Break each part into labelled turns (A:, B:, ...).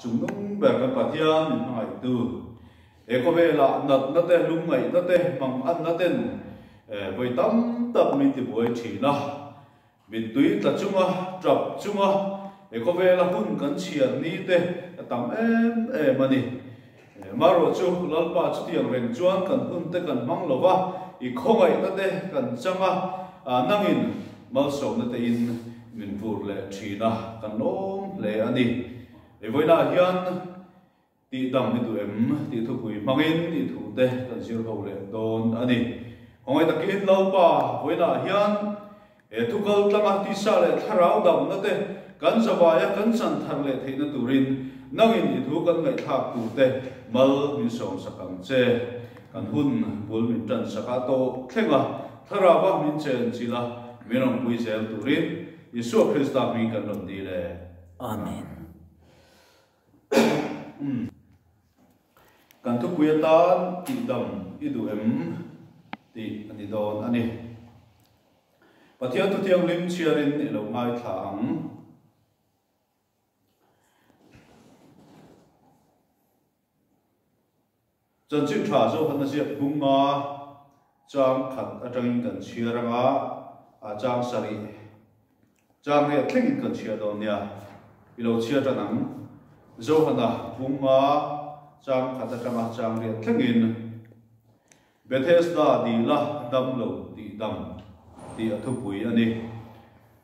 A: Chungnung ber kan Pathian min hmangaihtu. He khawvelah natna te, lungngaihna te, manganna ten vawi tam tak min tibuai thin a. Mittui tla chunga, tap chunga he khawvela hun kan chhiar ni te a tam em em a ni. Marawh chu Lalpa chutiang reng chuan kan hun te kan hmang lo va, i khawngaihna te kan chang a, nangin malsawmna te in min vur leh thin a, kan lawm hle a ni. Hei vawiinah hian Tih dam i duh em? tih thupui hmangin i thute kan zir ho leh dawn a ni. Khawngaih takin Lalpa vawiinah hian he thu kal tlanga tisa leh thlarau damna te kan zavaia kan chan thar leh theihna turin nangin i thu kan ngaihthlak turte mal min sawmsak ang che. Kan hun bul min tan sak a tawh thleng a, thlarauva min chen chilh a, min rawn pui zel turin Isua Krista hming kan rawn dil e.
B: Amen.
A: Kan thupui atan tihdam i duh em tih a ni dawn a ni. Pathian thu thianghlim chhiarin i lo ngaithla ang. Chanchin tha Zohana ziak bunga chang khat atangin kan chhiar anga a chang sarih chang riat thlengin kan chhiar dawn nia. I lo chhiar tan ang. Zohana bunga chang khat atanga chang riat thlengin Bethesda dila dam lo tih dam tih a thupui a ni.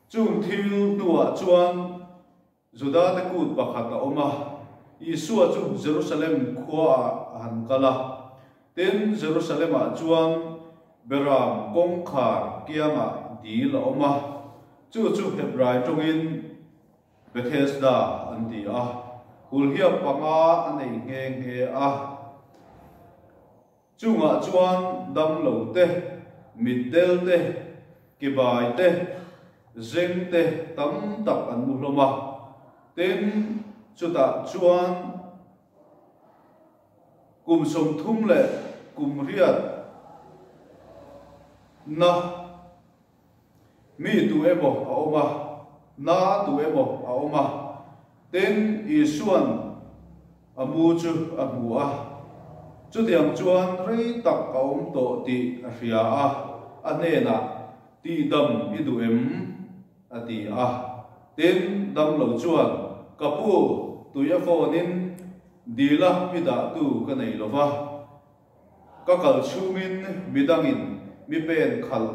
A: Chung thil hnuah chuan Juda te kut pakhat a awm a, Isua chu Jerusalem khuaah a han kal a. Tin, Jerusalem-ah chuan Beram kawngkhar kiangah dil a awm a, chu chu Hebrai tawngin Bethesda an ti a, kulhiap panga a nei nghe nghe a. Chungah chuan damlo te, mitdel te, kebai te, zeng te tam tak an mu hlawm a. Tin, chutah chuan kum 30 leh kum riat na mi tu emaw a awm a, na tu emaw a awm a. Tin, Isua'n a mu chu a hmu a, chutiang chuan rei tak a awm tawh tih a hria a, a hnenah, Tihdam i duh em? a ti a. Tin, damlo chuan, Ka pu, tui a phone-in dila mi dahtu ka nei lo va. Ka kal chhungin midangin mi pen khalh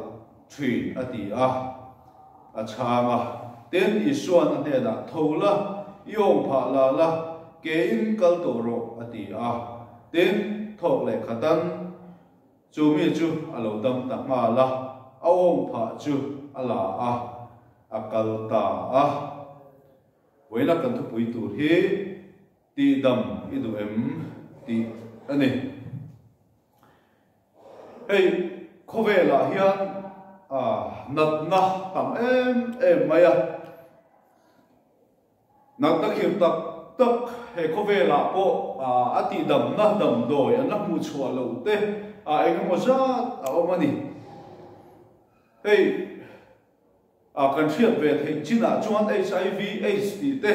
A: thin a ti a, a chhang a. Tin, Isua'n a hnenah, Tho la, i awm phah la la, kein kal tawh rawh, a ti a. Tin, thawk leh khatan chu mi chu a lo dam ta nghal a, a awm phah chu a la a, a kal ta a. Vawiina kan thupui tur hi. Tihdam i duh em tih a ni. Hei khawvelah hian natna tam em em mai a, natna khirh tak tak he khawvelah pawh a tihdamna damdawi an la hmuh chhuah loh te eng emaw zat a awm a ni. Hei. A kan hriat ve theih chinah chuan hiv, aids tih te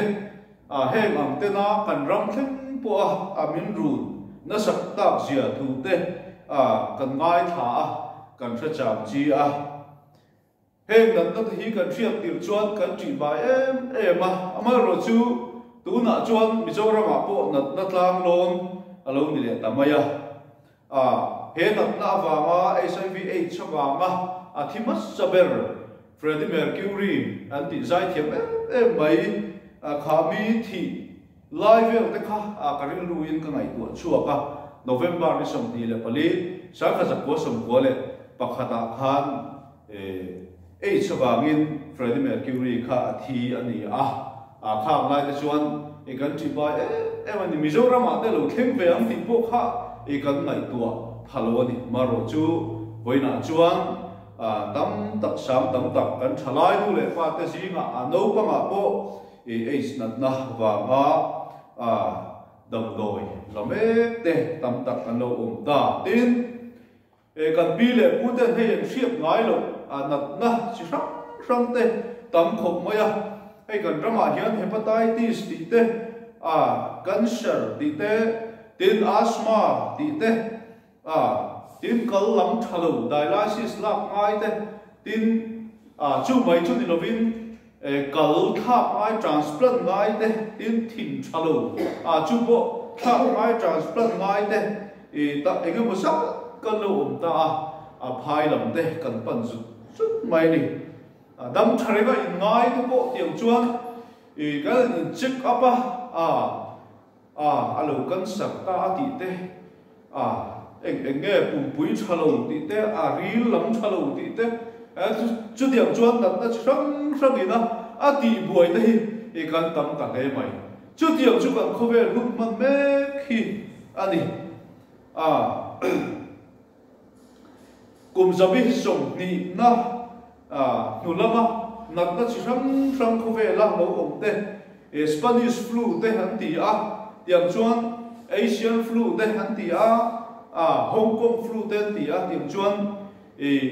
A: heng ang tena kan ram thleng pawha a min run nasak tak zia thu te kan ngaithla a, kan hre cham chi a. Heng natna te hi kan hriat tirh chuan kan ṭih bai em em a, amaherawhchu tunah chuan Mizoramah pawh natna tlanglawn a lo ni leh ta mai a. A, he natna avanga hiv aids avanga a thi hmasa ber Freddie Mercury an tih zaithiam em em mai kha mi thih lai vel te kha ka rilruin ka ngaihtuah chhuak a, November ni 24 1991 ah khan Aids avangin Freddie Mercury kha a thi a ni a, khang lai te chuan i kan ṭih bai em em a ni. Mizoram ah te lo thleng ve ang tih pawh kha i kan ngaihtuah pha lo a ni. Marawh chu vawiinah chuan tam tak sang tam tak kan ṭha lai nu leh pa te zingah a naupangah pawh i Aids natna vanga damdawi la mek te tam tak an lo awm ta. Tin, He kan pi leh pu ten hei an hriat ngai loh a natna chi hrang hrang te tam khawp mai a, hei kan ramah hian hepatitis tih te, a cancer tih te, tin asthma tih te, a tin kal lam tha lo dialysis lak ngai te, tin a chu mai chu ni lovin kal thlak ngai transplant ngai te, tin thin tha lo a chu pawh thlak ngai transplant ngai te i ta eng emaw zat kan lo awm ta a, a phai lam te kan pan zut zut mai a ni. A dam tha renga in ngai te pawh tiang chuan i kan in check up a, a a a lo cancer ta a tih te, a eng eng nge pumpui tha lo tih te, a ril lam tha lo tih te, chutiang chuan natna chi hrang hrang ina a tih buai te hi i kan tam ta hle mai. Chutiang chu kan khawvel hun hman mek hi a ni. A Kum zabi 20na hnu lama natna chi hrang hrang khawvela lo awm te, Spanish flu te an ti a, tiang chuan Asian flu te an ti a, Hong Kong flu te an ti a, tiang chuan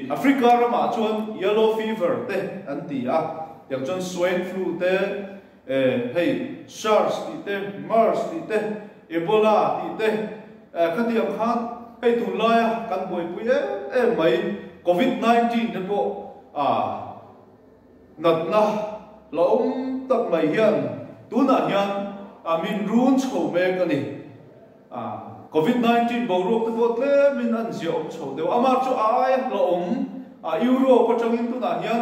A: Africa ramah chuan yellow fever te an ti a, tiang chuan swine flu te, hei SARS tih te, MERS tih te, Ebola tih te, khatiang khan hei tunlaia kan buaipui em em mai Covid 19 te pawh natna la awm tak mai hian tunah hian min run chho mek a ni. Covid 19 boruak te pawh tlemin an ziah awm chho deuh. Amah chu a aia hlauhawm Europe atangin tunah hian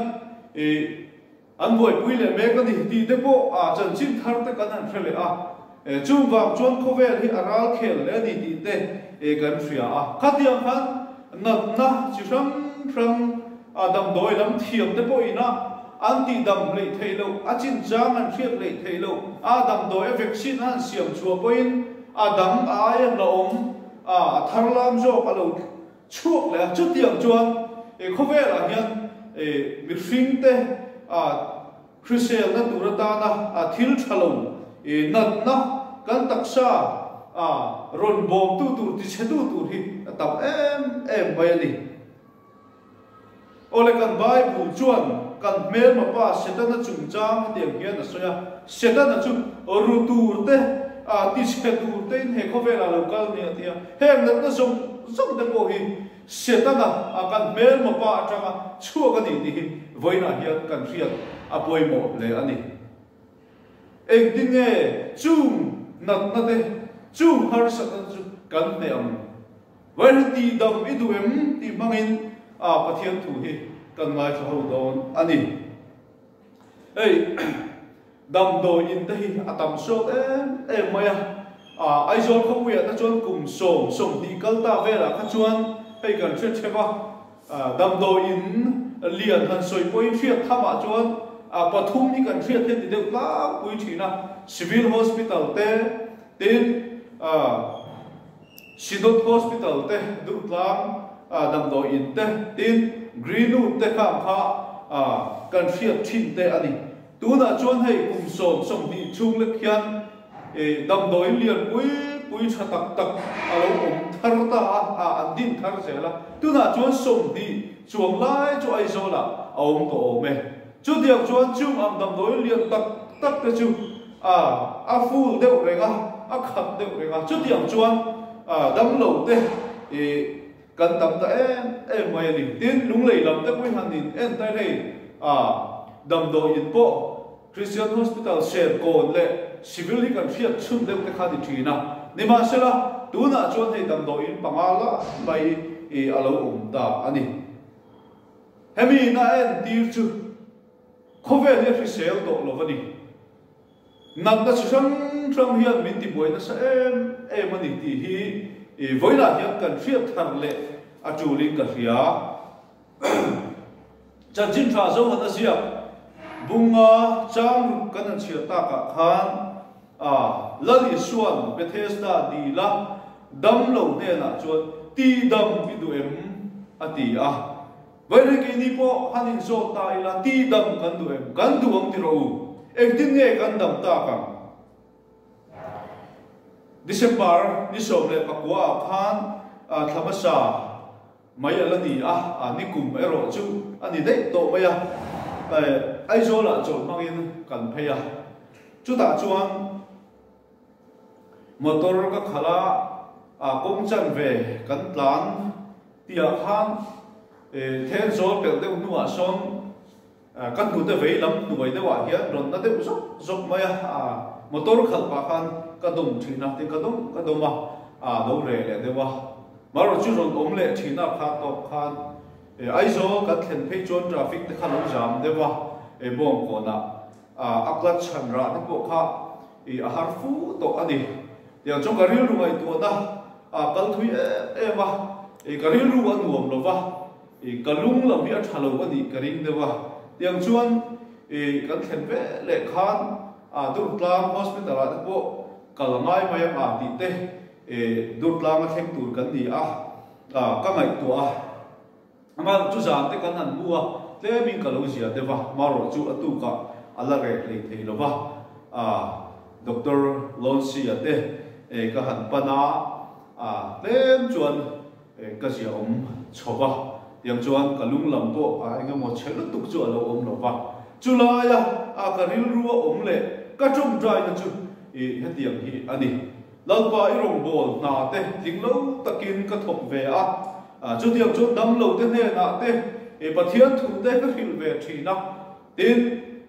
A: An buaipui leh mek a ni tih te pawh a chanchin thar te kan han hre leh a, chung vang chuan khawvel hi a ral khel hle a ni tih te kan hria a. Khatiang khan natna chi hrang hrang a damdawi lam thiam te pawh ina an tih dam hleih theih loh, a chinchang an hriat hleih theih loh, a damdawi a vaccine a han siam chhuah pawhin a dang a aia hlauhawm a thar lam zawk a lo Chhuak leh a, chutiang chuan khawvelah hian mihringte hriselna tur atana thil tha lo natna kan taksa rawn bawmtu tur, tichhetu tur hi a tam em em mai a ni. Awle kan Bible chuan kan hmelma pa Setana chungchang hetiang hian a sawi a, Setana chu ru tur te, tichhe tur tein he khawvelah lo kal ni a ti a. Heng natna zawng zawng te pawh hi Setana kan hmelma pa atanga chhuak a ni tih hi vawiinah hian kan hriat a pawimawh hle a ni. Engtin nge chung natna te, chung harsatna te chu kan hneh ang? Vawiin tih dam i duh em tih hmangin a Pathian thu hi kan ngaithla ho dawn a ni. Hei damdawi in te hi a tam sawt em em mai a, Aizawl khawpuiah te chuan kum sawm 20 kal ta velah kha chuan hei kan hre theuh a, damdawi in lian han sawi pawhin hriat thamah chuan pathum hi kan hriat hian ti deuh tlangpui thin a, Civil Hospital te, tin Synod Hospital te, Durtlang damdawi in te, tin Greenwood te khang kha kan hriat thin te a ni. Tunah chuan hei kum sawm 20 chhung lek hian damdawi lian pui pui tha tak tak a lo awm thar ta a, an din thar zel a. Tunah chuan 20 chuang lai chu Aizawlah a awm tawh awm e. Chutiang chuan chung ang damdawi lian tak tak te chu a a full deuh reng a, a khat deuh reng a. Chutiang chuan damlo te ih kan tam ta em em mai a ni. Tin, lunglei lam te pawhin han in en ta hei a damdawi in pawh Christian Hospital Serkawn leh Civil hi kan hriat chhun deuh te kha ni thin a. Nimahsela, tunah chuan hei damdawi in panga lai mai ih a lo awm ta a ni. Hemi in a entir chu khawvel hi a hrisel tawh lo a ni. Natna chi hrang hrang hian min tibuai nasa em em a ni tih hi vawiinah hian kan hriat thar leh a tulin ka hria. Chanchin tha Zohan a ziak bunga chang ruk kan han chhiar takah khan Lal Isua'n Bethesda dila damlo hnenah chuan tihdam i duh em? a ti a. Vaireng keini pawh han inzawt ta ila tihdam kan duh em? Kan duh ang ti rawh u. Engtin nge kan dam tak ang? December ni 19 ah khan thla hmasa mai a la ni a, ni kum erawh chu a ni daih tawh mai a. Aizawlah chawlh hmangin kan phei a. Chutah chuan. Motor ka khalh a, a kawng chanve kan tlan tihah khan Thenzawl pelh deuh hnuah sawn ka hnute vei lam hnuai deuhah hian rawn na deuh zawk zawk mai a, motor khalh pah khan ka dawm thin a, tin ka dawm ka dawm a, a lo reh leh deuh a. Marawh chu rawn awm leh thin a kha tawk khan Aizawl kan thlen phei chuan traffic te kha lo zam deuh a, Bawngkawnah a clutch han rah te pawh kha I a har fu tawh a ni. Tiang chuan ka rilru ngaihtuahna a kal thui em em a, i ka rilru a nuam lo va, i ka lung lam hi a tha lo a nih ka ring deuh a. Tiang chuan i kan thlen ve leh khan a Durtlang Hospital ah te pawh kal a ngai mai ang a tih te i Durtlang a thleng tur kan ni a, ka ngaihtuah a. Amah chu zan te kan han hmu a, tlemin ka lo zia deuh a, marawh chu a tukah a la reh hlei thei lo va, ah Doctor Loncy-a te ka han pan a, ah tlem chuan ka zia awm chho va, tiang chuan ka lung lam pawh a eng emaw chhe lutuk chu a lo awm lo va, chulaia a ka rilru a awm leh ka tawngtaina chu i hetiang hi a ni. Lalpa i rawngbâwl hna te tling lo takin ka thawk ve a, chutiang chuan damlo te hnênah te Pathian thu te ka hrilh ve ṭhîn a. Tin,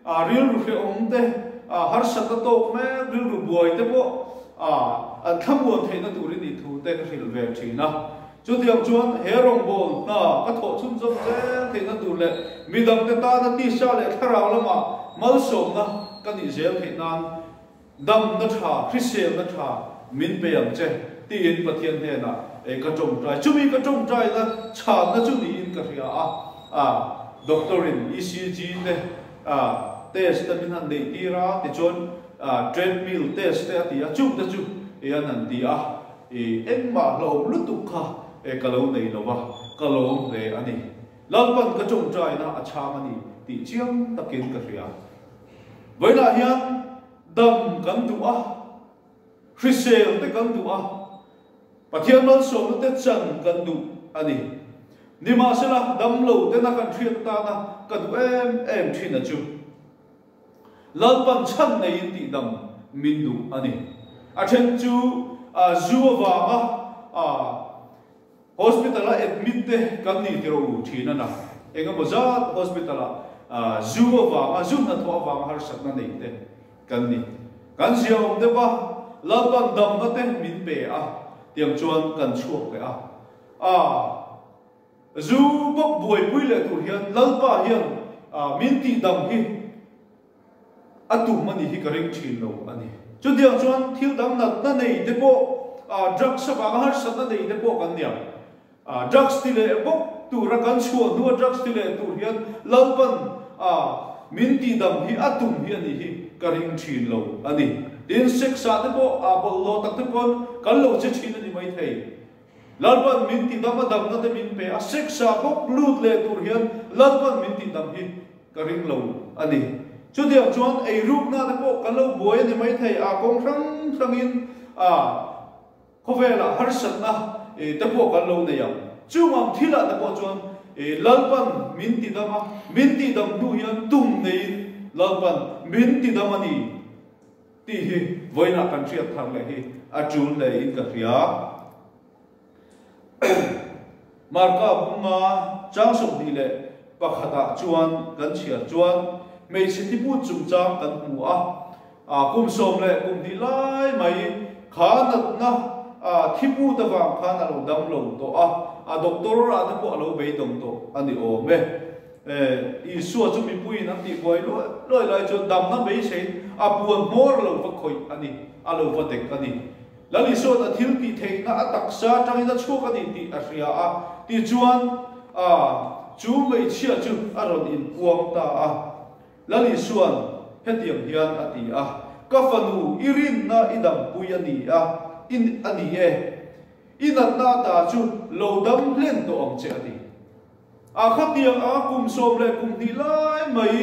A: rilru hrehawm te, harsatna tâwk mek rilru buai te pawh an thlamuan theihna tûrin i thu te ka hrilh ve ṭhîn a. Chutiang chuan he rawngbâwl hna ka thawh chhunzawm zêl theihna tûr leh midangte tâna tisa leh thlarau lama malsâwmna ka nih zêl theih nân Damna tha, hriselna tha min pe ang che, tiin Pathian hnenah ka tawngtai. Chumi ka tawngtaina chhanna chu niin ka hria a, a doctor in ECG te test te min han neih tir a, tichuan treadmill test te a ti a, chung te chu an han ti a, engmah hlauhawm lutuk kha ka lo nei lo va, ka lawm hle a ni. Lalpan ka tawngtaina a chhang a ni tih chiang takin ka hria. Vawiinah hian dam kan duh a, hrisel te kan duh a, Pathian malsawmna te chan kan duh a ni. Nimahsela, dam lo tena kan hriat atana ka duh em em thin a chu, Lalpan chhan neiin tihdam min duh a ni. A then chu zu avanga Hospital a admit te kan ni tiro u thin a na. Eng emaw zat hospital ah zu avanga, zu hnathawh avanga harsatna nei te kan ni. Kan zia awm deuh a, Lalpan damna te min pe a, tiang chuan kan chhuak leh a. Ah, zu bawk buaipui leh tur hian Lalpa hian min tihdam hi A tum a nih hi ka ring thin lo a ni. Chutiang chuan thil dang natna nei te pawh, drugs avanga harsatna nei te pawh kan nia. Drugs ti leh bawk tura kan chhuah hnua drugs ti leh tur hian Lalpan min tihdam hi a tum hi a nih hi ka ring thin lo a ni. Tin, sex-ah te pawh bawlhhlawh tak te pawn kan lo che thin a ni maithei. Lalpan min tihdam a damna te min pe a, sex-ah bawk lut leh tur hian Lalpan min tihdam hi ka ring lo a ni. Chutiang chuan eirukna te pawh kan lo buai a ni maithei a, kawng hrang hrangin a khawvelah harsatna te pawh kan lo nei ang. Chung ang thilah te pawh chuan Lalpan min tidam a, min tihdam hnu hian tum neiin Lalpan min tidam a ni tih hi vawiinah kan hriat thar leh hi a tul hlein ka hria. Marka bunga chang 21 ah chuan kan chhiar chuan hmeichhe thiput chungchang kan hmu a, kum sawm leh kum hnih lai mai kha natna thiput avang khan a lo dam lo tawh a, a doctor ah te pawh a lo beidawng tawh a ni awm e. Isua chu mipuiin an tihbuai luai luai lai chuan damna beiseiin a puan hmawr a lo va khawih a ni, a lo va dek a ni. Lal Isua'n a thil tih theihna a taksa atangin a chhuak a ni tih a hria a, tichuan a chu hmeichhia chu a rawn inpuang ta a. Lal Isua'n hetiang hian a ti a, Ka fanu, i rinna i dampui a ni a, i a ni e. I natna ata chu lo dam hlen tawh ang che a ti. A khatiang anga kum sawm leh kum hnih lai mai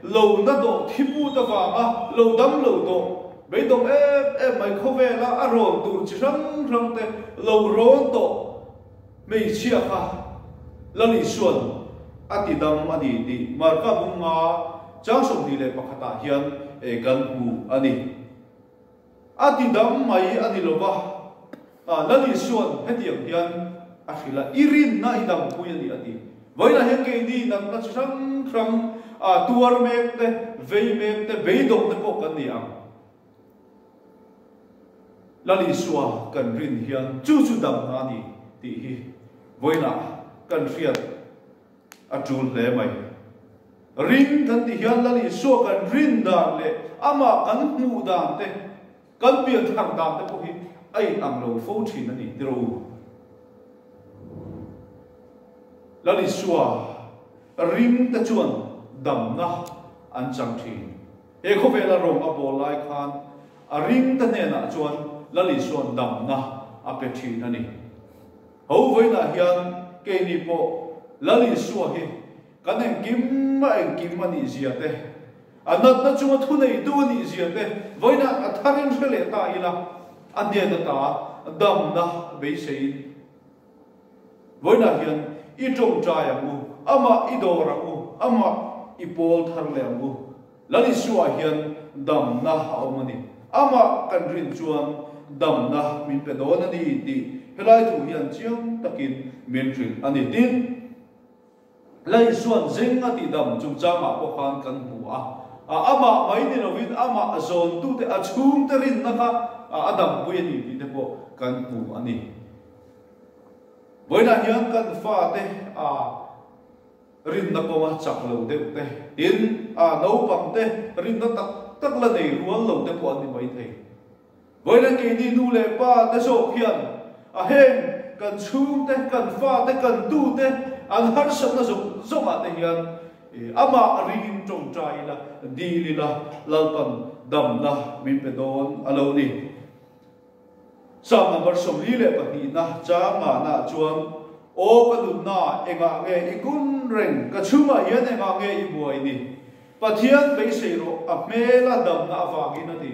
A: lo na dawh thi put avanga lo dam lo dawh beidawng em em mai khawvela a rawn tur chi hrang hrang te lo rawn tawh hmeichhia kha Lal Isua'n a ti dam a ni tih Marka bunga chang 21 ah hian kan hmu a ni. A ti dam mai a ni lo va, Lal Isua'n hetiang hian a hrilh a, I rinna i dampui a ni a ti. Vawiinah hian keini natna chi hrang hrang tuar mek te, vei mek te, beidawng te pawh kan ni ang. Lal Isua kan rin hian chu chu damna a ni tih hi vawiinah kan hriat a tul hle mai. Ring kan tih hian Lal Isua kan rin dan leh amah kan hmuh dan te, kan pian thar dan te pawh hi a inang lo fo thin a ni ti rawh u. Lal Isua ring te chuan damna an chang thin. He khawvela rawng a bawl lai khan a ringte hnenah chuan Lal Isua'n damna a pe thin a ni. Ho vawiinah hian keini pawh Lal Isua hi kan engkim a engkim a nih zia te, a natna chunga thuneitu a nih zia te vawiinah a tharin hre leh ta ila, a hnen ata damna beiseiin Vawiinah hian i tawngtai ang u, amah i dawr ang u, amah i pawl thar leh ang u. Lal Isuaah hian damna a awm a ni. Amah kan rin chuan damna min pe dawn a ni tih helai thu hian chiang takin min hrilh a ni. Tin, Lal Isua'n zeng a tihdam chungchangah pawh khan kan hmu a, amah mai ni lovin amah zawntute a chhungte rinna kha a dampui a ni tih te pawh kan hmu a ni. Vawiinah hian kan fate a rinna kawnga chak lo deuh te, tin a naupang te rinna tak tak la nei rual lo te pawh an ni maithei. Vawiinah keini nu leh pa te zawk hian a heng kan chhungte, kan fate, kan tute an harsatna zawng zawngah te hian amah ringin tawngtai ila, dil ila, Lalpan damna min pe dawn a lo ni. Psalm number 42 na chang ngahnaah chuan, Aw ka nunna, engah nge i kun reng? Ka chhungah hian engah nge i buai ni? Pathian beisei rawh, a hmela damna avangin a ti.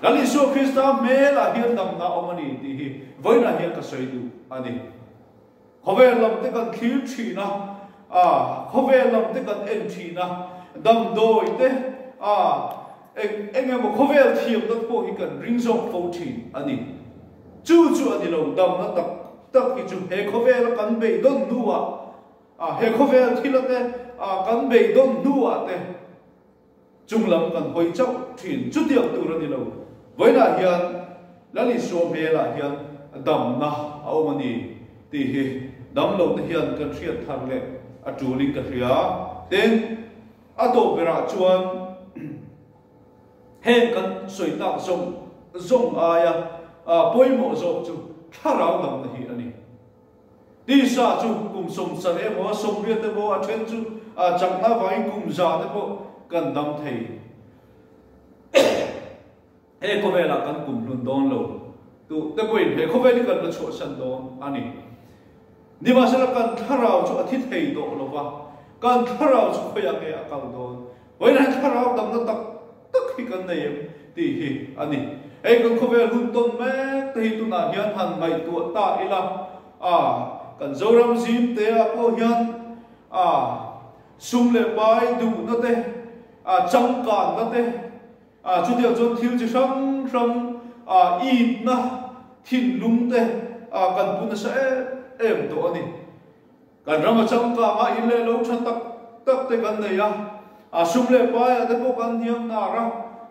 A: Lal Isua Krista hmelah hian damna a awm a ni tih hi vawiinah hian ka sawi duh a ni. Khawvel lam te kan thlir thin a, a khawvel lam te kan en thin a, damdawi te, a eng eng emaw khawvel thiamna te pawh hi kan ring zawk fo thin a ni. Chu chu a ni lo, damna tak tak hi chu he khawvela kan beidawn hnuah, a he khawvel thila te a kan beidawn hnuah te, Chung lam kan hawi chauh thin. Chutiang tur a ni lo. Vawiinah hian Lal Isua hmelah hian damna a awm a ni tih hi damlo te hian kan hriat thar leh a tulin ka hria. Tin, a tawp berah chuan heng kan sawi tak zawng zawng aia pawimawh zawk chu thlarau damna hi a ni. Tisa chu kum 70 emaw 80 emaw a then chu chakna avangin kum 100 te pawh kan dam thei. He khawvelah kan kum hlun dawn lo tu te pawhin he khawvel hi kan la chhuahsan dawn a ni. Nimahsela kan thlarau chu a thi thei tawh lo va, kan thlarau chu khawiah nge a kal dawn? Vawiinah hian thlarau damna tak tak hi kan nei em tih hi a ni. Hei kan khawvel hun tawn mek te hi tunah hian han ngaihtuah ta ila, a kan Zoram zim te ah pawh hian a sum leh pai duhna te, a changkanna te, a chutiang chuan thil chi hrang hrang a itna thinlung te a kan pu nasa em em tawh a ni. Kan ram a changkang a, in leh lo tha tak tak te kan nei a, a sum leh paiah te pawh kan hniang hnar a,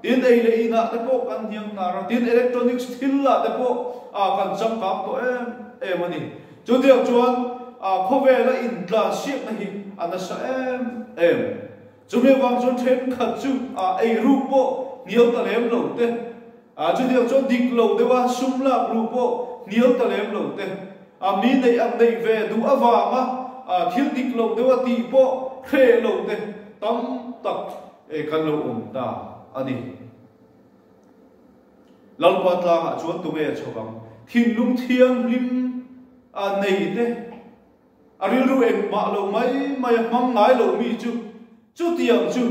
A: tin ei leh inah te pawh kan hniang hnar a, tin electronics thil ah te pawh a kan changkang tawh em em a ni. Chutiang chuan a khawvela intlansiakna hi a nasa em em. Chumi avang chuan thenkhat chu a eiruk pawh hnial ta lem lo te, a chutiang chuan dik lo deuha sum lak luh pawh hnial ta lem lo te, a mi neih ang neih ve duh avanga a thil dik lo deuha tih pawh hreh lo te tam tak kan lo awm ta a ni. Lalpa tlangah chuan tunge a chhawk ang? Thinlung thianghlim a nei te. A rilru engmah lo mai mai a hmang ngai lo mi chu chutiang chu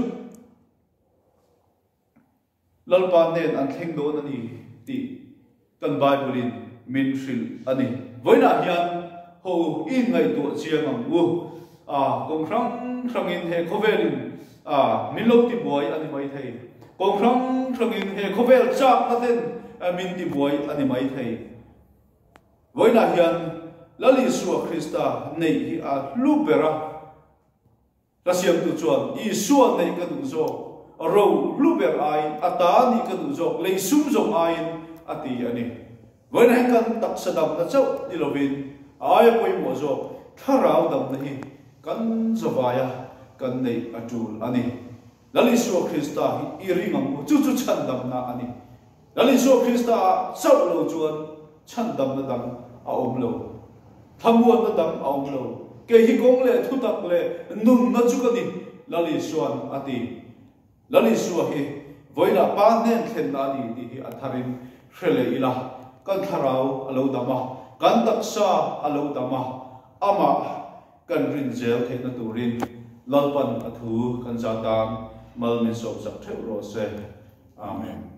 A: Lalpa hnen an thleng dawn a ni tih kan Bible in min hrilh a ni. Vawiinah hian ho u i inngaihtuah chiang ang u. A kawng hrang hrangin he khawvelin a min lo tibuai a ni maithei. Kawng hrang hrangin he khawvel chakna ten. min tibuai a ni maithei. Vawiinah hian Lal Isua Krista neih hi a hlu ber a. Ka siamtu chuan Isua neih ka duh zawk, ro hlu ber aiin a ta nih ka duh zawk, lei sum zawng aiin a ti a ni. Vawiinah hian kan taksa damna chauh ni lovin a aia pawimawh zawk thlarau damna hi kan zavaia kan neih a tul a ni. Lal Isua Krista hi i ring ang u, chu chu chhandamna a ni. Lal Isua Krista ah chauh lo chuan chhandamna dang a awm lo. Thlamuanna dang a awm lo. Kei hi kawng leh thutak leh nunna chu ka ni, Lal Isua'n a ti. Lal Isua hi vawiinah Pa hnen thlenna a ni tih hi a tharin hre leh ila, kan thlarau a lo dam a, kan taksa a lo dam a, amah kan rin zel theihna turin Lalpan a thu kan za tan mal min sawmsak theuh rawh se. Amen.